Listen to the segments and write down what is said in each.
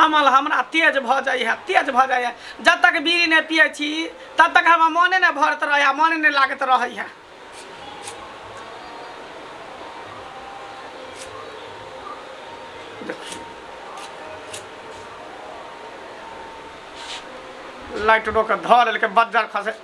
अमल हमरा तेज भऽ जाइए, तेज भऽ जाइए। जब तक बीड़ी नहि पियै छी तब तक हमर मोने नहि भरत रहैए, मोने नहि लागैत रहैए। लाइट रोक धऽ लेलकै बज्जर खसे।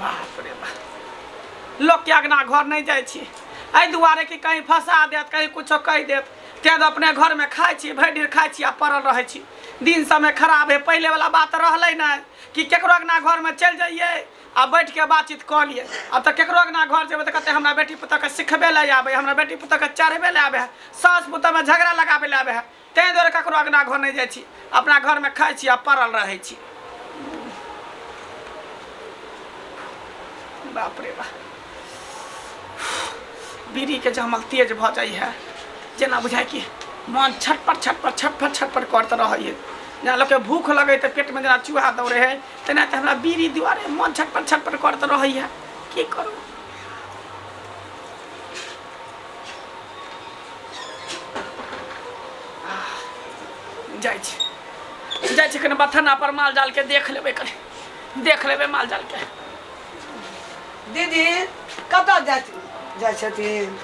बाप रे बाप, लोकके अगना घर नहि जाइ छी एहि दुआरे कि कहीं फंसा देत, कहीं कुछो कहि देत। तेँ अपने घरमे खाइ छी, भरि दिन खाइ छी आ पड़ल रहै छी। दिन समय खराब है, पहिलेवला बात रहलै नहि कि केकरो अगना घरमे चलि जइयै आ बैठके बातचीत कऽ लियै। आब तऽ केकरो अगना घर जेबै तऽ कहतै हमरा बेटी पुतोहके सिखबै लए आबै, हमरा बेटी पुतोहके चढ़बै लए आबै है, सास पुतोहमे झगड़ा लगाबै लए आबै है। ताहि दुआरे ककरो अगना घर नहि जाइ छी, अपना घरमे खाइ छी आ पड़ल रहै छी। बाप रे बाप, बीड़ीके जमल तेज भऽ जाइ है, जेना बुझाइ कि मन छटपट छटपट छटपट छटपट करैत रहै है। जेना लोकके भूख लगै तऽ पेटमे जेना चूहा दौड़ै है, तेना तऽ हमरा बीड़ी दुआरे मन छटपट छटपट करैत रहै है। की करू? जाइ छी, जाइ छी कनि बथाना पर माल जाल के देख लेबै, कनि देख लेबै माल जाल के। दीदी कतऽ जाइ जाइ छथिन?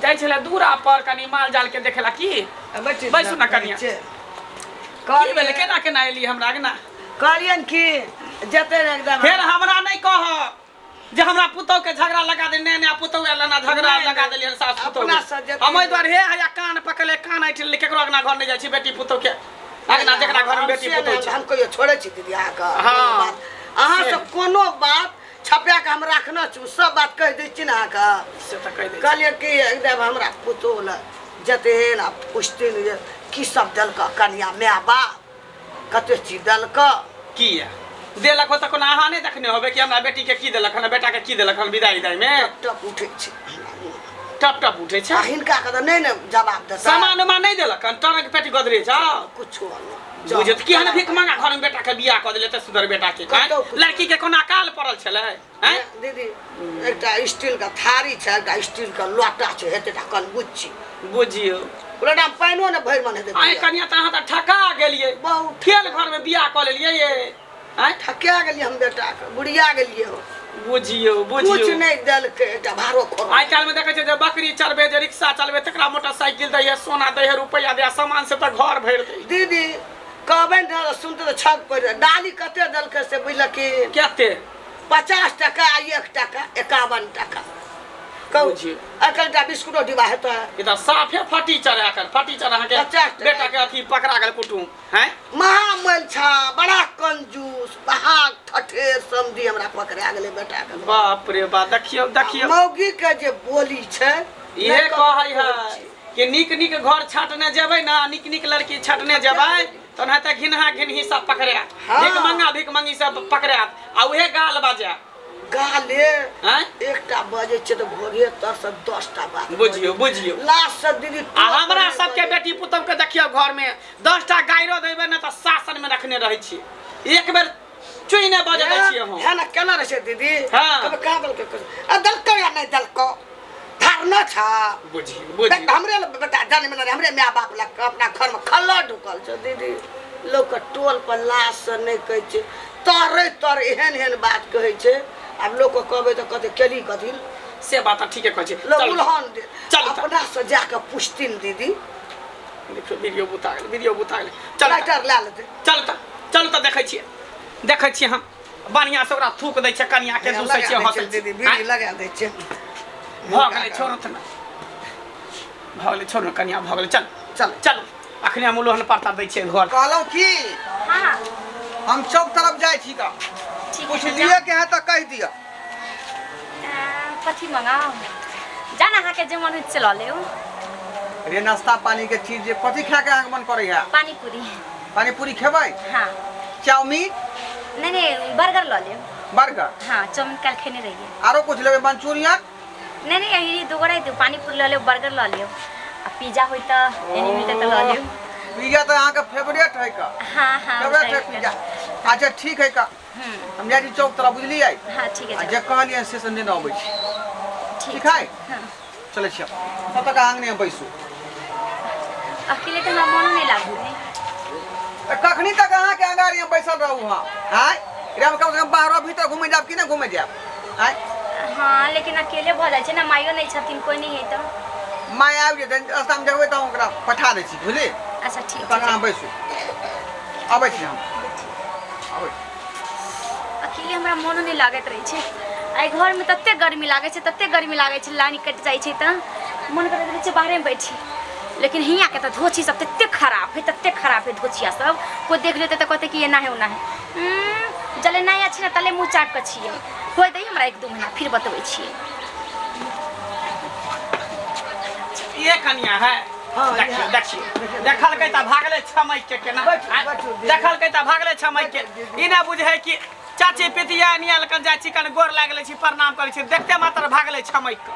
जाइ छलै दूरा पर कनि माल जाल के देखे ला। की बैठू बैसू ने कनिया। की भेलै? केना केना एली हमरा अगना? कहलियनि कि जते ने एकदम फेर हमरा नहि कह जे हमरा पुतोह के झगड़ा लगा दे। नया नया पुतोह आयल ना, झगड़ा नहि, लगा नहि। देलियन सास पुतोह अपना के। से जते- हम एहि दुआरे हे हया कान पकड़ले कान ऐठ लेले, केकरो अगना घर नहि जाइ छी बेटी पुतोह के अगना, जकरा घर में बेटी से पुतोह नहि, छै। हम कहियो छोड़ै छी दीदी अहाँके? हाँ। कोनो बात अहाँ से। सब कोनो बात छपा के हम रखने छी, सब बात कहि दै छी ने अहाँके। से तऽ कहि दै छी। कहलियै कि एकदम हमरा पुतोह लए जतेन आ पुछथिन जे की सब देलक कनिया माय बाप, कते चीज देलक। किया देलक हो तऽ कोनो अहाँ नहि देखने होबै कि हमरा बेटी के की देलक, हमरा बेटा के की देलक हन विदाई विदाई में। टप टप उठै छै हमरा मुँह। टप टप उठै छै। आ हिनका के तऽ नहि ने जवाब देता। सामान उमान नहि देलक हन? टरक पेटी गोदरेज आ कुछो नहि। बुझत कि हन भीख मांगा घर में बेटा के बियाह कऽ देले तऽ सुंदर बेटा के। कतौ कुछो। लड़की के कोना काल पड़ल छलै हैं? दीदी एकटा स्टील के थारी छै, एकटा स्टील के लोटा छै, हेतेटा कन गुच्ची। बुझियौ लोटा में पानिओ ने भरि मन हेतै। आइ कनिया तऽ अहाँ तऽ ठका गेलियै। बहुत खेल घर में बियाह कऽ लेलियै ये आँय? ठका गेलियै हम बेटा के, बुढ़िया गेलियै हो। बुझियौ कुछ बुझियौ नहि देलकै, एकटा भाड़ो खोड़ो। आइ काल्हि में देखै छियै जे बकरी चरबै, जे रिक्शा चलबै, तकरा मोटरसाइकिल दै है, सोना दै है, रुपैआ दै है, सामान से तऽ घर भरि दै। दीदी कहबै ने सुनते तऽ छक पड़ि जाय। डाली कते देलकै से बुझलखिन? कते? 50 टका आ 1 टका, 51 टका। कहू बुझियौ। एखन एकटा बिस्कुटो डिब्बा हेतै? ई तऽ साफे फटीचर है, एखन फटीचर अहाँके 50 टका। बेटा के अथी पकड़ा गेल कुटुम हैं। महामैल छा, बड़ा कंजूस, महा ठठेर समझी हमरा पकड़ा गेलै बेटा के। बाप रे बाप, देखियौ देखियौ मौगी के जे बोली छै, इहे नहि कहै है छी। कि नीक नीक घर छाटने जेबै ना, नीक नीक लड़की छाटने जेबै तहन हेतै घिनहा घिनही सब पकड़ायत। हाँ। भीख मंगा भीख मंगी सब पकड़ायत आ उहे गाल बाजय। गाले आँय? एकटा बजै छै तऽ घोघे तर से 10 टा बात। बुझियौ बुझियौ लास्ट से दीदी आ हमरा सबके बेटी पुतोह के देखियौ घर में 10 टा गायरो देबै ने तऽ शासन में रखने रहै छी, एक बेर चुई नहि बजै दै छियै हम। है ना केना रहै छै दीदी? हाँ। कभी कहाँ देलकै? आ देलकै या नहि देलकौ धारणा छा। बुझियौ बुझियौ हमरे लग बेटा जन्म लेने, हमरे माय बाप लग अपना घर में खल्ला ढुकल छै दीदी। लोक के टोल पर लाश से नहि कहै छै, तरे तर एहन एहन बात कहै छै। आब लोक के कहबै तऽ कहतै केली कथी। से बात तऽ ठीके कहै छै। लोक चलू। उलहन दे। चलू तऽ। अपना से जाके पुछथिन दीदी। देखियौ वीडियो बुता गेलै, वीडियो बुता गेलै। चल तऽ। लाइटर लए लेतै। चल तऽ, चल तऽ, देखै छियै, देखै छियै हम बढ़िआँ से ओकरा थूक दै छै कनिया के, दूसै लगा छियै, दै हँसै छै दीदी, छियै। बीड़ी लगा दै छै। भऽ गेलै, छोड़ू तऽ ने, भऽ गेलै, छोड़ू कनिया, भऽ गेलै, चल चल चलू। अखने हम उलोहन परता दै छियै घर। कहलहुँ की? हाँ। हम चौक तरफ जाइ छी तऽ ठीक कुछ है, लिए के है तऽ कहि दिअ। कथी मंगाओ? जान अहाँके जे मन होइत से लऽ लेब। रे नाश्ता पानी के चीज जे कथी खाय के अहाँके मन करै है? पानी पूरी। पानी पूरी खेबै? हाँ। चाउमीन? नहीं नहीं, बर्गर लऽ लेब। बर्गर? हाँ, चाउमीन काल्हि खेने रहियै। आरो कुछ लेबै? मंचूरियन? नहीं नहीं, यही दू गोरा दू पानी पूरी लऽ लेब, बर्गर लऽ लेब आ पिज्जा होय तऽ एनी मिलतै तऽ लऽ लेब। पिज्जा तऽ अहाँके फेवरेट है का? हाँ हाँ, फेवरेट है सही। पिज्जा। अच्छा ठीक है का, हम जाइ छी चौक तरफ बुझलियै हाँ ठीक आ है जे कहलियै से से नेने अबै छी। ठीक ठीक है? हाँ। चलै छी हम। तब तक आंगने में बैसू। अकेले तऽ हमरा मोनो नहि लागू है। तऽ कखनी तक अहाँके अंगारी में बैसल रहू हम? आँय रे, हम कम से कम बाहरो भीतर घूमे जायब कि नहि घूमे जायब? आँय हाँ लेकिन अकेले भऽ जाइ छै ने, माइयो नहि छथिन, कोइ नहि है तऽ। माय आबि जेतै, रास्तामे देखबै तऽ हम ओकरा पठा दै छी, बुझली? अच्छा ठीक तब छै। अहाँ बैसू, अबै छी हम, अबै छी। अकेले हमरा मोनो नहि लागैत रहै छै। एहि घरमे ततेक गर्मी लागै छै, ततेक गर्मी लागै छै, लाइन कटि जाइ छै तऽ मन करैत रहै छै बाहरेमे बैठी। लेकिन हियाँके तऽ धोछी सब ततेक खराब है, ततेक खराब है धोछिया सब, कोइ देख लेतै तऽ कहतै कि एना है ओना है। जले नया छै ने तले मुँह चापि कऽ छियै। होइ दै हमरा 1-2 महीना, फिर बतबै छियै। ये कनिया है। हाँ, देखियौ इएह। देखियौ, देखलकै तऽ भागलै छमैक के केना। बैठू, आँय? बैठू, दीदी। देखलकै तऽ भागलै छमैक के। बैठू, दीदी। ई नहि बुझै कि चाची पितिया नियल कन जाइ छी, कन गोर लागि लै छी, प्रणाम करै छी, देखते मात्र भागलै छमैक के।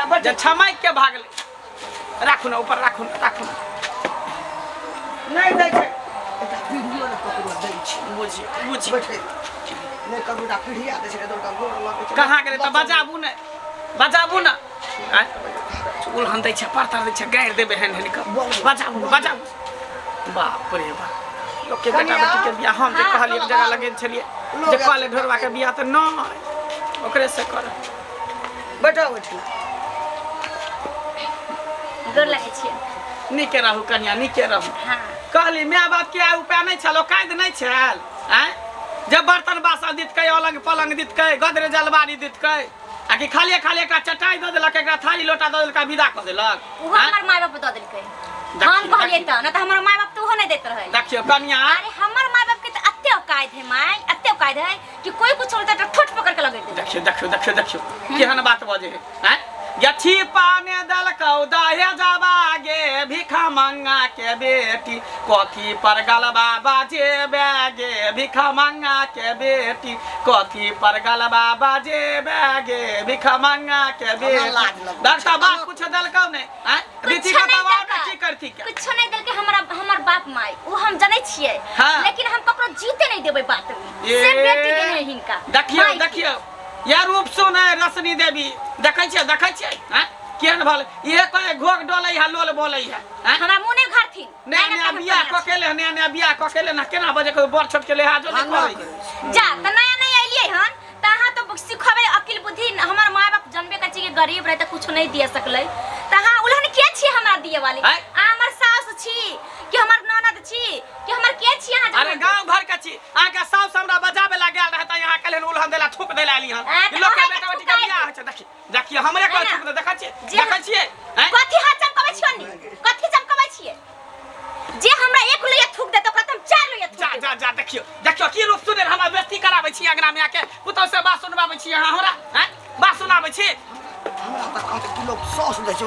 बैठू। जे छमैक के भागलै। राखू ने ऊपर, राखू ने, राखू ने। नहि दै छै एकटा पीढ़ियो, ने ककरो दै छै। बुझियौ बुझियौ। बैठे नहि ककरो एकटा पीढ़िया दै छै, ने गोर लगै छै। कहाँ गेलै तऽ बजाबू ने, बजाबू ने। आँय? उलहन दै छै, परतर दै छै, गारि देबै हेन हेन कऽ। बजाबू ने, बजाबू। बाप रे बाप, लोकके बेटा कनिया? बेटीके बियाह हम जे हाँ, कहलियै एक जगह लगेने छलियै लोग जे कहले ढोरबाके बियाह तऽ नहि ओकरे से कर। बैठो बैठो। गोर लागै छियै। नीके रहू कनिया, नीके रहू। हाँ। कहली माय बाप के आइ उपाय नहि छल, औकादि नहि छल? आँय, जब बर्तन बासन दितकै, अलंग पलंग दितकै, गोदरेज अलमारी दितकै, आ कि खाली खाली एकटा चटाई दऽ देलक, एकटा थाली लोटा दऽ देलक आ विदा कऽ देलक। ओहो आँय? हमर माय बाप दऽ देलकै। देखियौ, हम कहलियै देखियौ। तऽ नहि तऽ हमर माय बाप तऽ ओहो नहि दैत रहै। देखियौ कनिया। अरे हमर माय बाप के तऽ एते औकात है माय, एते औकात है कि कोई कुछ बोलता तऽ ठोट पकड़ के लगेट देतै। देखियौ देखियौ देखियौ देखियौ केहन बात बजै है। आँय, गछी पाने देलकौ दहे जबा गे भिखा मंगा के बेटी, कथी पर गलबा बाजे गे भिखा मंगा के बेटी, कथी पर गलबा बाजे गे भिखा मंगा के बेटी। लाज लगै। डॉक्टर बाप कुछ देलकौ नहि? आँय, रीति कुछो के नहीं दबाव ने देलकै। की करती के? कुछो नहीं देलकै हमरा हमर बाप माय, ओ हम जनै छियै। हाँ। लेकिन हम ककरो जीते नहीं देबै बात में। ए, से बेटी देने है हिनका। देखियौ माय के। देखियौ, या रूप सुन है रश्मि देवी, देखै छियै देखै छियै? आँय, केहन भल इहे कहे घोघ डोलै है, लोल बोलै है। आँय? हमरा मुँह नहीं उघारथिन। नया नहीं, नया नहीं, बियाह नहीं, कऽ के ले, नया नया बियाह कऽ के ले ना केना बजे के बड़ छोट के लिहाजो नहि हाँ, करै। जा तऽ नया नया एलियै हन तऽ अहाँ तऽ सिखबै अकिल बुद्धि। हमर माय बाप जनबे करै छै कि गरीब रहै तऽ कुछो नहीं दिए सकलै, तऽ अहाँ उलहन के छियै हमरा दिए वाली? आँय? अहाँ हमर सास छी कि हमर ननद छी कि हमर के छी अहाँ? अरे जनबे? गांव घर के छी, अहाँके साउस हमरा बजाबे ला गेल रहै तऽ यहाँ कहलियन उलहन देला, थूक देला एली हन। आँय, तऽ लोक के अहाँके बेटा बेटी के थुकाइ बियाह होइ छै। देखी देखियौ, हमरे कहै है ना? थूक दे, देखै छियै जे देखै छियै? आँय? कथी हाथ चमकबै छियै नी? कथी चमकबै छियै? जे हमरा एक लोहिया थूक देत ओकरा तऽ हम 4 लोहिया थूक जा देबै। जा जा, देखियौ देखियौ की रूप सुने, हमरा बेइज्जती कराबै छी अंगना में आके, पुतहु से बात सुनबाबै छी अहाँ हमरा? आँय, बात सुनाबै छी? हमरा तऽ कहतै कि लोग सौस दै छै,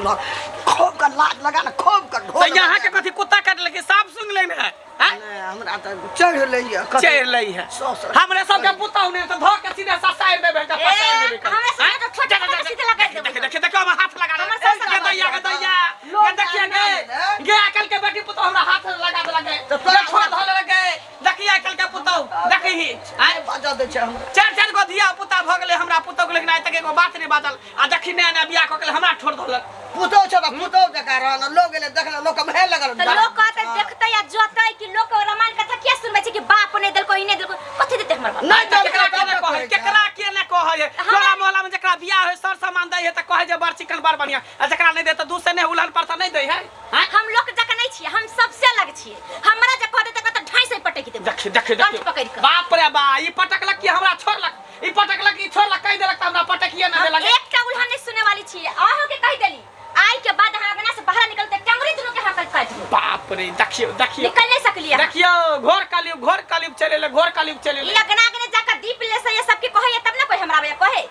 खूब के लाज लगा ने, खूब के ढोल। तऽ यहाँ के कथी कुत्ता काटलकै, साफ सुन लेने है? आँय? नहि, हमरा तऽ चढ़ लैया। चढ़ लै है। सौस हमरे सबके पुतहु ने तऽ धऽ के सीधे ससारि देबै, एकटा ए, पसारि देबै। हमरा सबके आँय? तऽ छोटे जा, जा, छोटे जा, सीधे लगा देबै। देखियौ देखियौ देखियौ, हमरा हाथ लगा हमर देलक। सास गे लगा दैया, गे देलक। दैया, लोग गे देखिए आंगना गे, में। गे आइकाल्हि के बेटी पुतहु हमरा हाथ लगा देलक गे। तऽ तोरा गे छोड़ धऽ लेलक गे। देखिए आइकाल्हि के पुतहु, देखही। आँय? बाजऽ दै छै हमरा। चारि चारि गो धिया पुता भऽ गेलै हमरा पुतहु के, लेकिन आइ तक एगो बात नहि बाजल। आ देखी नया नया बियाह कऽ के हमरा छोड़ देलक। पुतहु छै तऽ पुतहु जकाँ रहल, लोग एलै देखल, लोक के भेल लगल। तऽ लोक कहतै, देखतै आ जोतै कि लोक रामायण कथा किया सुनबै छै कि बाप नहि देलको, ई नहि देलको, कथी देतै हमर बाप? नहि तऽ देलकै, केकरा के नहि तब कहै, कहै छै। केकरा के नहि कहै है? टोला मोहल्ला में जकरा बियाह है, सर सामान दै है तऽ कहै जे बड़ चिकन बड़ बढ़िया, आ जकरा नहि दे तऽ दू से नहि उलहन पर तऽ नहि दै है? आँय? हम लोक जकाँ नहि छियै, हम सबसे अलग छियै। हमरा जे कह देतै तऽ ढाई से पटकि देबै। देखियौ देखियौ कंठ देखियौ। पकड़ि कऽ। बाप रे बा, ई पटकलक कि हमरा छोड़लक? ई पटकलक, ई छोड़लक, कहि देलक तऽ हमरा पटकिए नहि हम देलक। एकटा उलहन नहीं सुने वाली छियै। अहूँ के कहि देली, आई के बाद अहाँ अंगना से बाहर निकलते टंगरी दुनू के हाथ काटि देब। बाप रे, देखियौ देखियौ। निकल नहीं सकलियै अहाँ। देखियौ, घोर कलयुग, घोर कलयुग चलि एलै, घोर कलयुग चलि ई एलै। अंगना अंगने जाकर दीप ले से ये सबके कहैया तब ना कोई हमरा आबैया कहे।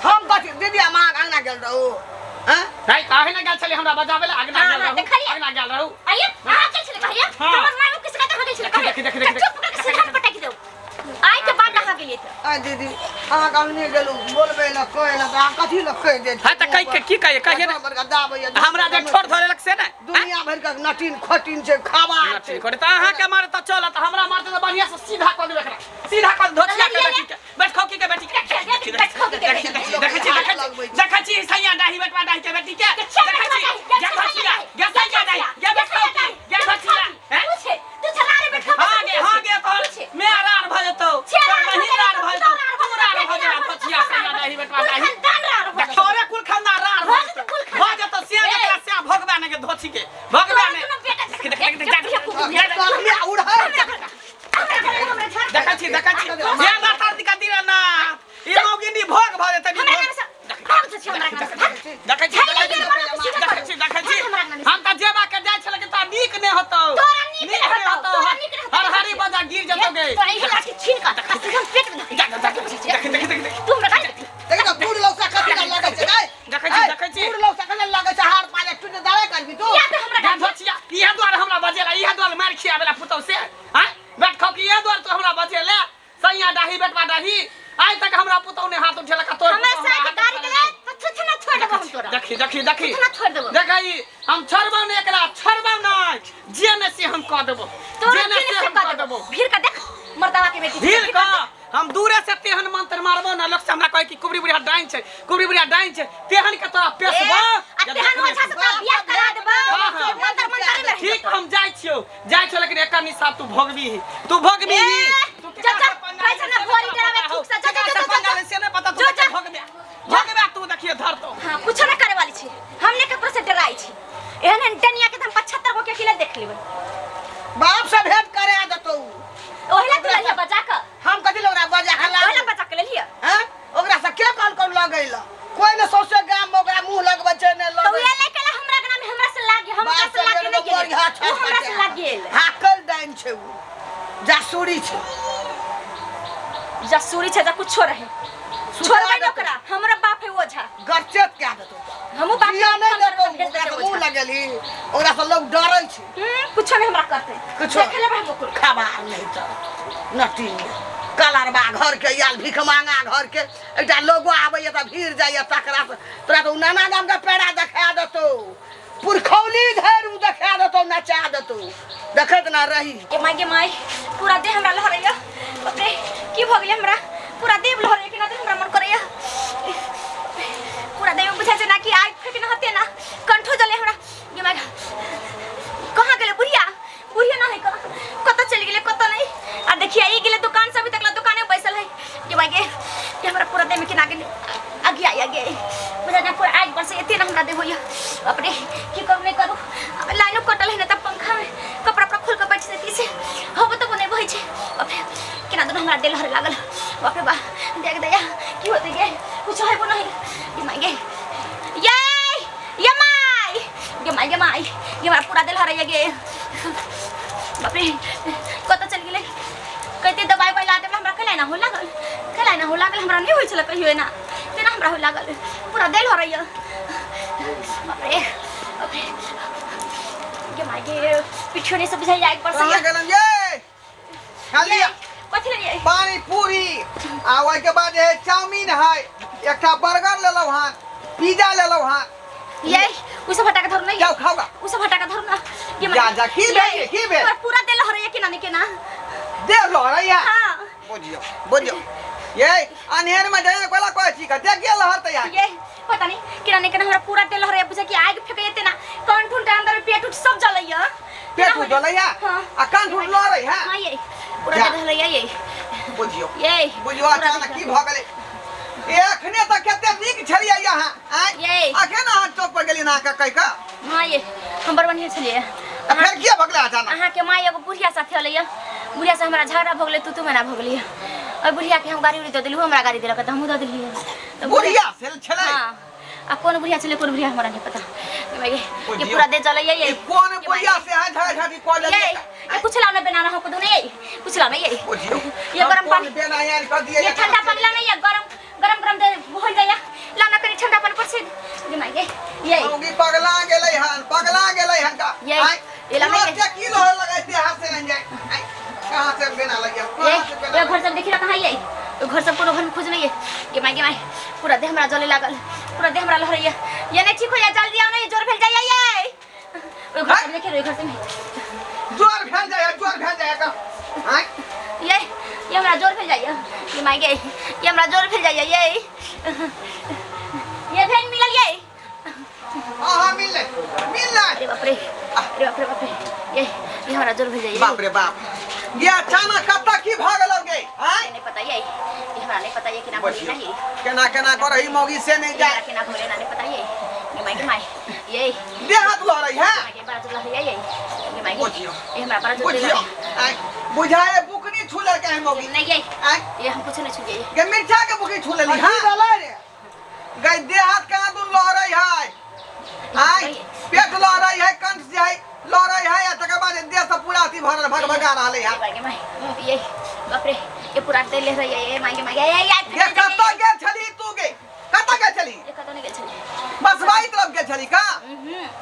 हम कथी दीदी, हम अहाँके अंगना गेल रहू? हँ? नहीं, काहे नहि गेल छलियै हमरा बजाबै लए? अङ्गना हाँ, गेल हाँ, रहू, देखलियै। अङ्गना गेल रहू। आइए अहाँ चल छलै कहैया। हाँ। हमर माय बाप के शिकायत अहाँ गेल छलै कहै। देखी, देखी, देखी, चुप करके सीधा पटकि देब। आई के बाद अहाँ गेलियै। गेलियै तऽ आ दीदी अहाँ अंगने गेलहुँ बोलबै लए कहै लए तऽ अहाँ कथी लए कहि दै हाँ तऽ कहि के की कहिए कहिए ने बड़का दाबैया हमरा जे ठोर धरेलक से ने दुनिया भरि के नटीन खोटीन छै खाबा नटिन खोटिन तऽ अहाँके मारे तऽ चलत हमरा मारते तऽ बढ़िया से सीधा कऽ देबै एकरा सीधा कऽ धोतिया के बेटी के बैठ खोकी के बेटी के देखै छी देखै छी देखै छी सैया डाही बेटवा डाही के बेटी के देखै छी गे धोतिया गे सैया डाही गे बैठ खोकी गे धोतिया हैं? तू छे तू छला रे बैठ हाँ गे हाँ गे तोहर मैं रार भऽ जेतौ तोहर बहिन रार भऽ जेतौ तू रार भऽ जेबा धोतिया सैया डाही बेटवा डाही खानदान रार भऽ जेतौ। तोरे कुल खानदान रार भऽ जेतौ कुल भऽ जेतौ से जकरा से भोगबा ने के धोती के भोगबा ने देख देख देख देख देखै छी देखै छी हे माता दी का दिना ना ई मौगिनी भोग भऽ जेतै नी भोग देखै छी देखै छी देखै छी देखै छी हम तऽ जेबा के जाइ छलै कि तोरा नीक नहि होतौ तोरा नीक नहि होतौ, तोरा नीक नहि होतौ। हर हरी बजा गिर जेतौ गे देख देख देख देख देखि तऽ दूर लौसा कथी लए लगै छै गै देखै छी देखै छी दूर लौसा कथी लए लगै छै हार पाले टूट दावे करबी तू गे धोचिया इहे दुआरे हमरा बजेला इहे दुआरे मारि खियाबेला पुतौ से आँय बैठ खाओ कि इहे दुआरे तू हमरा बजेले सैया डाही बेटवा डाही आइ तक हमरा पुतौ ने हाथ उठेलक आ तोर पुतौ हमरा हाथ उठेलक। देखी देखी देखी देखी हम छोड़बौ ने एकरा छोड़बौ नहि जे ने से हम कऽ देबो जे ने से हम कऽ देबो भीड़ का देख मर्दावा के बेटी भीड़ का हम दूरे से तेहन मंत्र मारबो ना लोग से हमरा कहे कि कुबरी बुढ़िया डाइन छै कुबरी बुढ़िया डाइन छै तेहन के तोरा पेशबो आ तेहन ओझा से तोरा बियाह करा देबो हाँ, हाँ। मंत्र मंत्र में ठीक हम जाइ छियौ जाइ छियौ लेकिन एकर निसाब तू भोगबीही तू भोगबीही ए, तू जा, जा, पैसा ना भोरी डरावे, थूक से, जा, जा, जा, जा, जा। से नहीं पता तू जा, जा। भोगबे भोगबे तू देखिए धर तो हाँ कुछो ना करे वाली छी हमने ककरो से डराई छी एहन एहन डनिया के त हम 75 गो के अकेले देख लेबै बाप से भेंट करे आ देतौ ओहिला तू ललिया बजा क हम कथी लए ओकरा बजा के ओहिला लाबू बजा के ललिया हैं ओकरा से के कौन कौन लगैला कोई ने सौंसे गाम में ओकरा मुंह लगबै छै ने तो लगै उहे लइका ला हमरा अंगना में हमरा से लाग हमरा बाप से लाग से नहीं गेल बढ़िया उ हमरा से लाग गेल हाकल डाइन छै उ जासूरी छै जसूरी छै जा कुछो रहे छोड़बै न ओकरा हमरा बाप है ओझा गरचेत कए देतौ हमहूँ बाप के जिया नहि फोन देतौ करब तऽ भेज ओकरा देतै से मुंह ओझा। लगेलही ओकरा से लोग डरै छै कुछो नहीं हमरा करते कुछो। देख लेबै हम ओकरो खबार नहि तऽ नटी कलरबा घर के आयल भीख मांगा घर के एकटा लोगो आबैया तऽ भीड़ जाइया तकरा से तोरा तऽ उ नाना गाम के पेड़ा देखा देतौ पुरखौली धरि उ देखा देतौ नचा देतौ देखैत ना रही गे माय गे माय पूरा देह हमरा लहरैया बाप रे की भऽ गेलै हमरा पूरा देह लहरैया केना देह हमरा मन करैया पूरा देह में बुझाइ छै ना कि आगि फेंकने हते ना कंठो जले हमरा गे माय कहाँ गेलै बुढ़िया बुढ़िया ना है कतऽ चलि गेलै कतऽ नहि आ देखिए ई गेलै दुकान से अभी तक ला दुकाने में बैसल है गे माय गे कि हमरा पूरा देह में केना गेलै आगे आइ आगे बुझा ना पूरा आगि पर से एते ना हमरा देह होइया बाप रे की करू नहीं करू लाइनो कटल है ना तब पंखा में कपड़ा उपड़ा खोल के बैठ जेती से हवो तबो नहीं बहै छै बाप रे केना दुनू हमरा देह लहरे लागल बाप रे बा देख दया की होतै गे कुछ हेबो नहीं गे माय गे ये ये माय गे माय गे माय गे हमरा पूरा देह लहरैया गे बाप रे कतऽ चलि गेलै कते दबाइ उबाइ ला देबै हमरा कैला एना हो लागल कैला एना हो लागल हमरा नहि होइ छलै कहियो एना तेना हमरा हो लागल पूरा देह लहरैया बाप रे बाप रे गे माय गे पिठियो नहि सब बुझाइया आगि पर से कहाँ गेलहुँ ये खा लिअ कथी लेलियै पानी पूरी आ ओहिके बाद जे है चाउमीन है एकटा बर्गर लेलहुँ हन पिज्जा लेलहुँ हन ये उ सब हटा के धरू नहीं जाओ खाओ गा उ सब हटा के धरू ना ये जा, जा, की भेल, की भेल? तोरा पूरा देह लहरैया केना ने केना देह लहरैया हाँ बुझियौ बुझियौ ये अन्हेर में जाए कोला कोई चीज का देख गेल लहर तैयार ये पता नहीं केना ने केना हमरा पूरा देह लहरैया बुझा कि आगि फेकैया तेना कंठ उंठ अंदर में पेट उठ सब जलैया पेट उठ जलैया हाँ। आ कान उठ लहरै है हाँ ये पूरा जा। देह लहरैया ये बुझियौ ये बुझियौ अचानक की भऽ गेलै एखने तऽ कते नीक छलियै अहाँ आँय ये। अखन अहाँ चौक पर गेलियै अहाँके कहि कऽ हाँ ये हम बड़ बढ़िया छलियै आ फेर किया भऽ गेलै अचानक अहाँके माय एगो बुढ़िया साथे अलैया बुढ़िया से हमरा झगड़ा भऽ गेलै तू तू मना भऽ गेलियै ओहि बुढ़िया के हम गाड़ी उड़ी दऽ देलहुँ हमरा गाड़ी देलक तऽ हमहूँ दऽ देलियै तऽ बुढ़िया से छलै हाँ आ कोन बुढ़िया छलै कोन बुढ़िया हमरा नहीं पता ये माय गे, ये बुझियौ। पूरा देह जलैया ये ई कोन बुढ़िया से अहाँ झगड़ा झाटी कऽ ये लेलियै ये कुछ लाओ ना बनाना हमको दो नहीं कुछ लाओ ना ये बुझियौ ये हम गरम कोन पानी बेना आनि कऽ दियै ये ठंडा पानी लाओ ना ये गरम गरम गरम दे हो जाया लाओ ना कनी ठंडा पानी पर से ये माय गे ये मौगी पगला गेलै हन पगला गेलै हन का ये, आँय, ये ला तुरंत ये। की लहर लगैते हाथ से नहीं जाए आँय, कहाँ से बेना लगिया ये कहाँ से बेना ये घर सब देखी ना कहाँ ये गे माय, गे माय, पूरा देह हमरा जले लागल, पूरा देह हमरा लहरैया। ये नहीं ठीक हो जा, जल्दी आओ, नहीं जोर भेल जाइए। ये ओइ घर से देखिए, ओइ घर से नहीं। जोर भेल जाए, जोर भेल जाए का। आय ये हमरा जोर भेल जाइए। ये माय गे, ये हमरा जोर भेल जाइए। ये भेल मिलल ये। हां हां मिलले मिलले। अरे बाप रे, अरे बाप रे बाप रे, ये हमरा जोर भेल जाइए। बाप रे बाप, ये अचानक कत्ता की भऽ गेलौ गे? आय नहीं पता, ये हमरा नहीं पता ये केना भेल नहीं। केना केना करही मौगी से नहीं जाए। केना भेल नहीं पता। ये माय गे माय, ये देह हाथ लहरै है। माय बड़ा जोर लहरै ये माय गे। बुझियो। ये हमरा बड़ा जोर बुझियो। आय बुझाए बुकनी छू लड़के है मौगी। नहीं ये आय ये हम कुछ नहीं छुए। गे मिर्चा के बुकनी छू लेली। हां भेलै रे गई, देह हाथ कहाँ दूर लहरै है। आय पेट लहरै है, कंठ जे है लहरै है, आ तकर बाद देह सब पूरा अथी भरल भगभगा रहलै है। माय गे माय, ये बाप रे, ये पूरा देह लहरै है। ये my गे my, ये ये कतऽ गेल छली तू गे? कतऽ गेल छली? ये कतऽ नहीं गेल छली, बसवाई तरफ गेल छली का?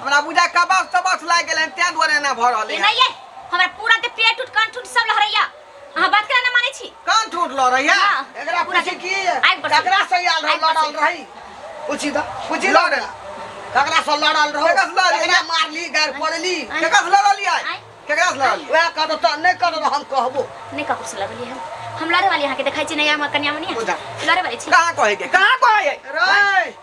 हमरा बुझाय कबाब तबाब लागि गेलै तें दुआरे एना भऽ रहलै ये है। नहीं, ये हमरा पूरा देह पेट उठ कंठ उठ सब लहरैया। अहाँ बात करा ना मानै छी? कंठ उठ लहरै है। हाँ। एकरा पूरा पूछी की आगि बरसै। ककरा से आयल रही आगि बरसै। लड़ल रही? पूछी त पूछी लड़ल ककरा से लड़ल रहो? ककरा से लड़ल? ककरा मारली गार पड़ली? आँय। केकरा से लड़लियै? आँय। केकरा से लड़लियै? वएह कहतो त नहीं कहतो त हम कहबो नहीं। ककरो से लड़लियै हम? हम लड़े वाली अहाँके देखै छी नहीं? हमर कन्या मनी बुझा। लड़े वाली छी। कहाँ कहै के, कहाँ कहै? रे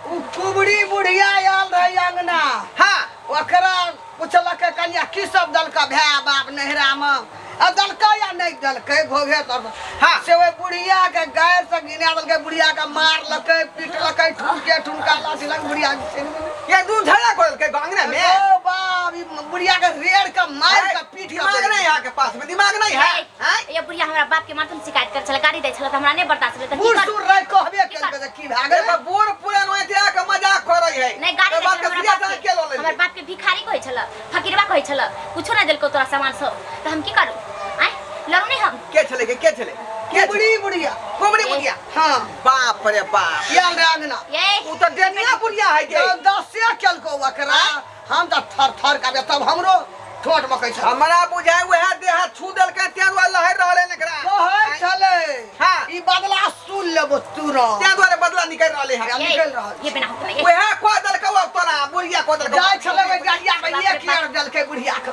उ कुबड़ी बुढ़िया आयल रही अंगना। हाँ ओकरा पुछलकै कन्या की सब देलकै भाय बाप नैहरा में, आ देलकै या नहीं देलकै घोघे तर। हाँ। से ओहि बुढ़िया के गारि से गिना देलकै, बुढ़िया के मारलकै पीटलकै, ठुनके ठुनका लाठी लग बुढ़िया के छीन गेलै। ये दू झगड़ा करलकै अंगना में। ओ बाप, ई बुढ़िया के रेड़ के मार के पीट के दिमाग नहीं है के पास में, दिमाग नहीं है। ये ये बुढ़िया हमरा बाप के मारतन शिकायत कर छल, गाड़ी दै छल त हमरा नहीं बर्दाश्त भेल त की बूढ़ कर? सूढ़ रहि कहबे केलकै जे की भए गेलै। बूढ़ पुरान होय ते के मजाक करै है। नहीं गाड़ी तो दै बात छल के हमरा सीधा बाप के के, लऽ लेलियै। हमर बाप के भिखारी कहै छल, फकीरवा कहै छल, कुछो नहीं देलको तोरा सामान सब, त हम की करू? आय लड़ू नहीं हम। के छलै के, के छलै? के कुबड़ी बुढ़िया। कुबड़ी बुढ़िया? हाँ। बाप रे बाप, आयल रहे अंगना। ये उ त डेनिया बुढ़िया है गे। दसे केलको ओकरा, हम त थर थर कापे, तब हमरो ठोट मकै छल। हमरा बुझाय वएह देह हाथ छू देलकै तें दुआरे लहरि रहलै ने एकरा। कहै छलै हाँ। ई बदला सुन लेबो तुरंत, तें दुआरे बदला निकलि रहलै है। निकलि रहल ये बिना हुक्म ये वएह कह देलकै अब तोरा बुढ़िया कह देलकै। जाइ छलै ओहि गाड़िया में एक यार देलकै बुढ़िया के।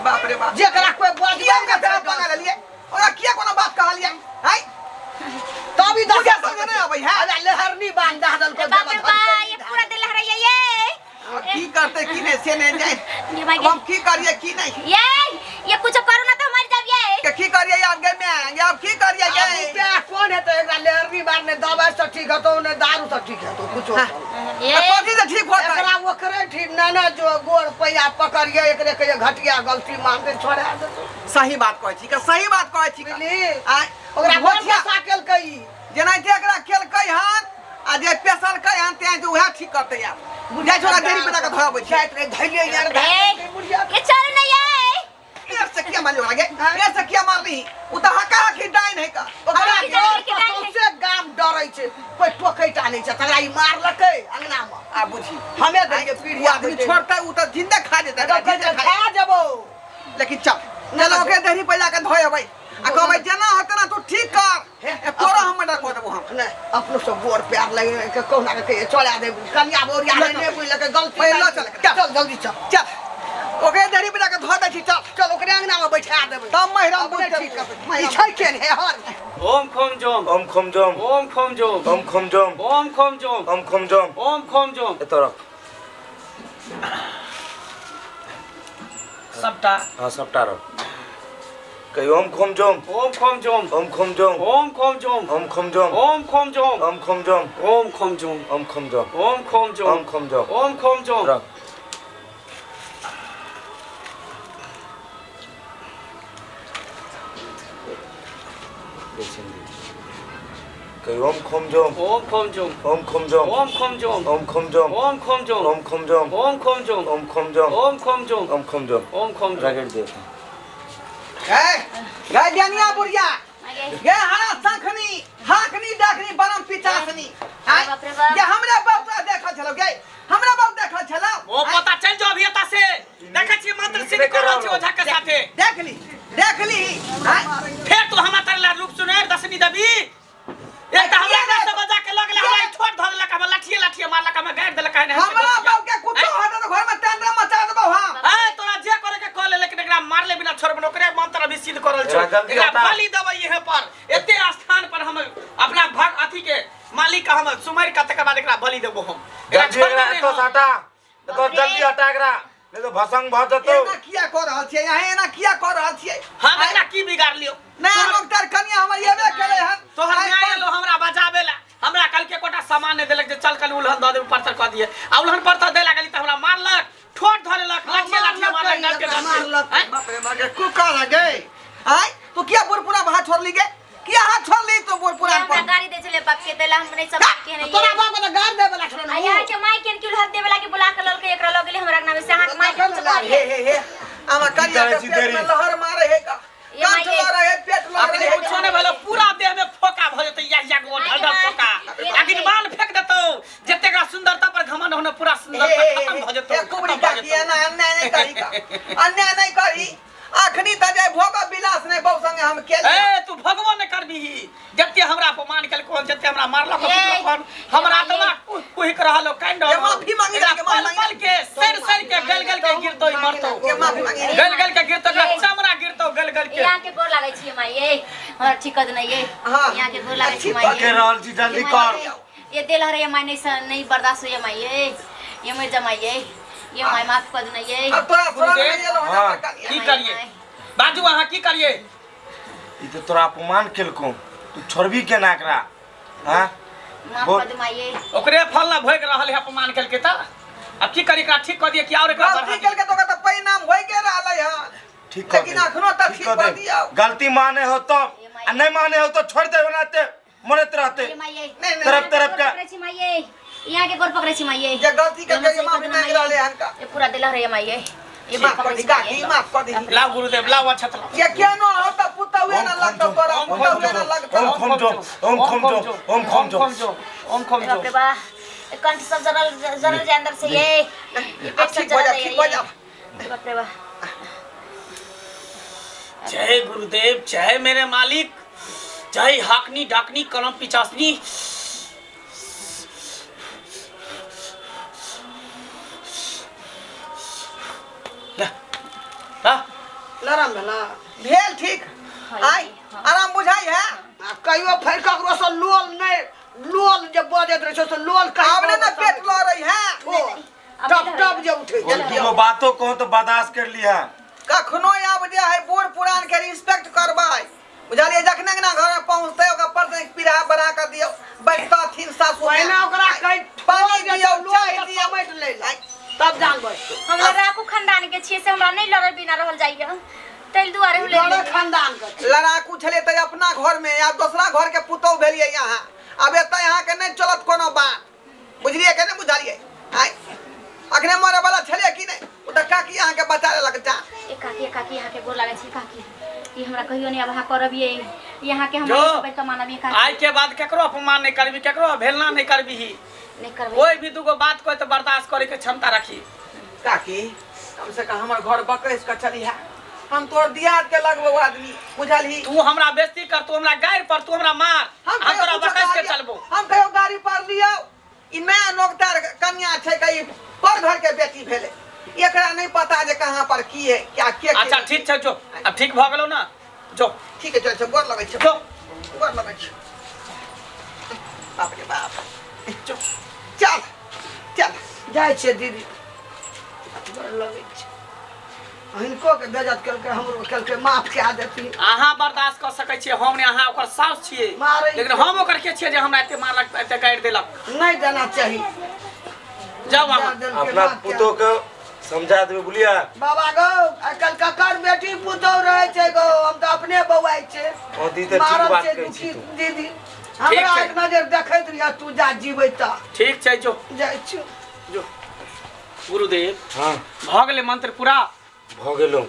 बाप रे बाप, जेकरा कोई बजिया किया ओकरा तरफ बना लेलियै? ओकरा किया कोनो बात कहलियै? हाय तब ई बुझा समझ नहीं आबै है। अरे लहरनी बांध दह देलकै। बाप रे बाप, ये पूरा दिल लहरैया। ये की करते की नहीं से नहीं जाए। ये my अब हम की करिए की नहीं? ये कुछ करू ना तो मर जाब। ये के की करिए आब गे मैं, ये अब की करिए गे? रुपया कौन हेतै एकरा लहरनी बांधने? दवाई से ठीक हेतौ ने दारू से ठीक हेतौ कुछो। ये कथी से ठीक होतै? एकरा ओकरे ठीक ना ना जो गोड़ पैया पकड़िए एकरे कहिए घटिया गलती मानते छोड़ा देतौ। सही बात कहै छी का, सही बात कहै छी का। बुझली? आय ओकरा भोजिया भोजिया केलकै ई। जेनाहिते एकरा केलकै हन आ जे पेसलकै हन तें जे उएह ठीक करतै आब। बुझाइ छौ ओकरा देरी पे जाके धोअबै छै। जाइत रहे धैले यार रे, धैले बुढ़िया ये चल नहीं ये पेट से किया मारली ओकरा गे? पेट से किया मारली? उ त हका हकी डाइन है का। ओकरा हमरा की डर जाने से सौंसे गाम डरै छै, कोइ टोकैटा नहि छै, तकरा ई मारलकै अंगना में। आ बुझी हमे देलियै उ पीढ़िया आदमी छोड़तै उ त जिंदा खा जेतै, जिंदा खा खा जेबौ। लेकिन चल चल ओकरे देरी पे जाके धोएबै आ कहबै जेना होतै ना तू ठीक कर, ए तोरा हम मर्डर कऽ देबो हम। नहि अपनो सब गोड़ प्यार लगे के कहुना के कहिए चला दे कन्या बोरिया नहीं बुझलकै गलती। पहिले लऽ चल, चल। चल जल्दी चल चल ओकरे देरी पे जाके धो दै छी। चल चल ओकरे अंगना में बैठा देबै तब महिराम अपने बुझतै। ठीक करतै। ई छै केन हे हर। ओम खोम जोम ओम खोम जोम ओम खोम जोम ओम खोम जोम ओम खोम जोम ओम खोम जोम ओम खोम जोम। एतऽ रख सबटा। हाँ सबटा रख। कही ओम खोम जोम ओम खोम जोम ओम खोम जोम ओम खोम जोम ओम खोम जोम ओम खोम जोम ओम खोम जोम ओम खोम जोम ओम खोम जोम ओम खोम जोम ओम खोम जोम ओम खोम जोम। रख। कही ओम खोम जोम ओम खोम जोम ओम खोम जोम ओम खोम जोम ओम खोम जोम ओम खोम जोम ओम खोम जोम ओम खोम जोम ओम खोम जोम ओम खोम जोम ओम खोम जोम ओम खोम जोम। रगड़ दे। ए गै डेनिया बुढ़िया आगे गे हरा सखनी हाकनी डाकनी बरम पिचासनी। आय बाप रे बाप। गे हमरा बाप देखल छलौ गे, हमरा बाप देखल छलौ। ओ पता चल जो अभियता से देखै छी मंत्र सिद्ध कर रहल छी ओझा के साथे। देख ली देख ली। आय फेर तू हमरा तरला रूप सुनेर दसनी देबी। एक त हमरा ना समझ बलि के हम सुमरि के तकर बाद एकरा बलि देबो हम। एकरा जल्दी एकरा छोड़बे नहि एतऽ से हम। हटा, एतऽ जल्दी हटा एकरा, नहीं तो भसंग भऽ जेतौ। एना किया कऽ रहल छियै अहाँ, एना किया कऽ रहल छियै? हम एकरा की बिगाड़लियौ? नया डॉक्टर कनिया हमर एबे केलै हन। तोहर आइ माय एलो हमरा बजाबे ला, हमरा कल के एकोटा सामान नहि देलक जे चल कल उलहन दऽ देब परतर कऽ दिए। आ उलहन परतर दे लागली तऽ हमरा मारलक, ठोर धरेलक, लाठिये लाठिये मारलक, डर के डर के। मारलक। आँय? बाप रे बाप रे, कुका लगे आय तू किया बुढ़पुरा हाथ छोड़ली गे? किया हाथ छोड़ली तू बुढ़पुरा हमरा पर? गाड़ी दे छले बाप के तैला हम नहीं सब के नहीं। तोरा बाप के तऽ गाड़ देबे ला छलै आ ने उ। यहाँ के माई के क्यों हक देवे लागी बुला के ललके एकरा लग गेले हमरा अंगना में से अहाँ के माई के कुछ हे कहलिए? हे हे, हमरा कनिया करै के छी पेट में देरी? लहर मारे हे का, ये माई कंठ के- लहरे हे, पेट लहरे अखनी हे। कुछो नहि भेलो, पूरा देह में फोका भऽ जेतै, याह याह गो ढल ढल फोका। ये अग्नि बाण फेंक देतौ, जतेक सुंदरता पर घमंड होने पूरा हे सुंदरता हे खत्म भऽ जेतौ, हे कुबरी खत्म भऽ काकी, जेतौ। एना अन्याय नहीं करी का, अन्याय नहीं करी। अखनी त जे भोग विलास नहीं बहु संगे हम केली। ए तू भगवान ने करबीही, जते हमरा अपमान केलको, जते हमरा मारलक ए, पिटलक, हमरा ए, आत्मा कुहिक रहल काइन रहल। ए, माफी मांगी एकरा जाके, माफी पल मांगी। पल के सड़ सड़ के गल गल के गिरतो, ई मरतो। के माफी मांगी। गल गल के गिरतो, एकरा ए। चमड़ा गिरतो गल गल के। यहाँ के गोर लागै छी माई ए, हमरा ठीक कर देना ये। हाँ। यहाँ के गोर लागै छी ठीक माई के रहल छी, जल्दी कर। ये दिल हरे माई नहीं नहीं बर्दाश्त होइए माई ए, ये मर जा माई ए, ये माई माफ कर देना ये। अब तोरा शरण में एलो हन हाँ। हमर कनिया। की करिए बाजू अहाँ, की करिए? ई तऽ तोरा अपमान केलकौ, तू छोड़बी केना एकरा? हाँ माफ बोल। कर दे माई ए। ओकरे फल ना भोग रहल है अपमान केलकै तऽ अब की करी, एकरा ठीक कऽ दिए कि और एकरा गलती बढ़ा केलकै तऽ ओकरा तऽ परिणाम होइ के रहलै हन। ठीक कर लेकिन दे। अखनो तऽ ठीक कर कऽ दे। दियौ। गलती माने हो तब, आ नहीं माने हो तो छोड़ दे, ओनाते मरत रहते। ये माई ए। नहीं नहीं तरफ तरफ गोर का पकड़ै छी माई ए, यहाँ के गोर पकड़ै छी माई ए। जे गलती केलकै ये माफी मांगि रहलै हन का। ये पूरा दिल हरे माई ए, ये माफ कर पकड़ै दी छी माई काकी, ए। माफ कर दी। लाओ गुरुदेव, लाओ अच्छा लाओ। ये केनो हो तऽ पुतहुए ना लगतौ तोरा, पुतहुए ना लगतौ। ओम खम जो, ओम खम जो, ओम खम जो। ओम खम बाप जो। रे बा, ये कंठ सब जरल जरल जाय अंदर से ये ये पेट सब ठीक भऽ जरल जा, जाय ठीक भऽ जा। ये। बाप रे बा। जय गुरुदेव, जय मेरे मालिक, जय हाकनी डाकनी कलम पिचासनी। ले, ला। लरम भेला भेल ठीक? आइ आराम बुझाइ है? आ कहियो फेर ककरो से लोल नहि, लोल जे बजैत रहै छै से लोल कहि आब नहि ने पेट लड़ै है। टप टप जे उठै और छै। दूगो बातो कहो तो बर्दाश्त कर लिया। कखनो आब जे है बूढ़ पुरान के रिस्पेक्ट करबै, बुझलियै? जखने अंगना घर में पहुँचतै ओकरा पर से पीढ़ा बढ़ा कऽ दियौ, बैठतथिन सासु पहिने ओकरा कहि पानी दियौ, लोल चाय के दियौ। समेट लै ला तब जानबै। हम लड़ाकू खानदान के छियै से हमरा नहीं लड़े बिना रहल जाइए, ताहि दुआरे हम लड़े लड़े खानदान के छै। लड़ाकू छलियै तऽ अपना घर में या दोसरा घर के पुतहु भेलियै यहाँ, आब एतऽ अहाँके नहि चलत कोनो बात, बुझलियै के नहि बुझलियै? आइ अखने मरे वाला छलियै कि नहि? ओ तऽ काकी अहाँके बचा लेलक जान। ए काकी, ए काकी, यहाँ के गोर लागै छी काकी, ई हमरा कहियो नहीं अब अहाँ करबियै, यहाँ के हम जो। बैठ के मानबियै काकी। आइ के बाद केकरो अपमान नहीं करबी, केकरो अवहेलना नहीं करबी, नहीं करबै। कोई भी दूगो बात कोई तो बर्दाश्त करे के क्षमता रखी। काकी कम से कम हमर घर बकैस के चली है, हम तोर दियाद के लगबो आदमी, बुझलही? तू हमरा बेइज्जती कर, तू हमरा गारि पर, तू हमरा मार, हम हम तोरा कहियो कुछो बकैस के कहलियै? चलबो। हम कहियो गाड़ी पर लियौ? ई नया नोकदार कन्या छै, कई पर घर के बेटी भेलै, एकरा नहीं पता जे कहाँ पर की है क्या के। अच्छा ठीक छै, जो अब ठीक भऽ गेलौ ना, जो। ठीक है, चल चल, गोर लगै छै, जो। गोर लगै छै। बाप रे बाप, जो चल चल। जाइ छियै दीदी, डर लगै छै। हिनको के बेजत केलकै, हमरो केलकै, माफ कए देथिन। अहाँ बर्दाश्त कऽ सकै छियै, हम नहि, अहाँ ओकर साउस छियै, मारै लेकिन हम ओकर के छियै जे हमरा एते मारलक, एते गारि देलक? नहि देना चाही। जाउ अहाँ। देलकै, अपना माफ कए। पुतोह के समझा देबै, बुझलियै? बाबा गौ, आइकाल्हि ककर बेटी पुतहु रहै छै गौ, हम तऽ अपने बौआइ छै। हँ, दी तऽ ठीक मारल बात छै कहै छी दुखी तू। दीदी, हमरा छै। एक नजर देखैत रहिए तू, जा जीबै तऽ। ठीक छै, जो। जाइ छी। जो। गुरुदेव, हाँ भऽ गेलै मंत्र पूरा? भऽ गेलौ।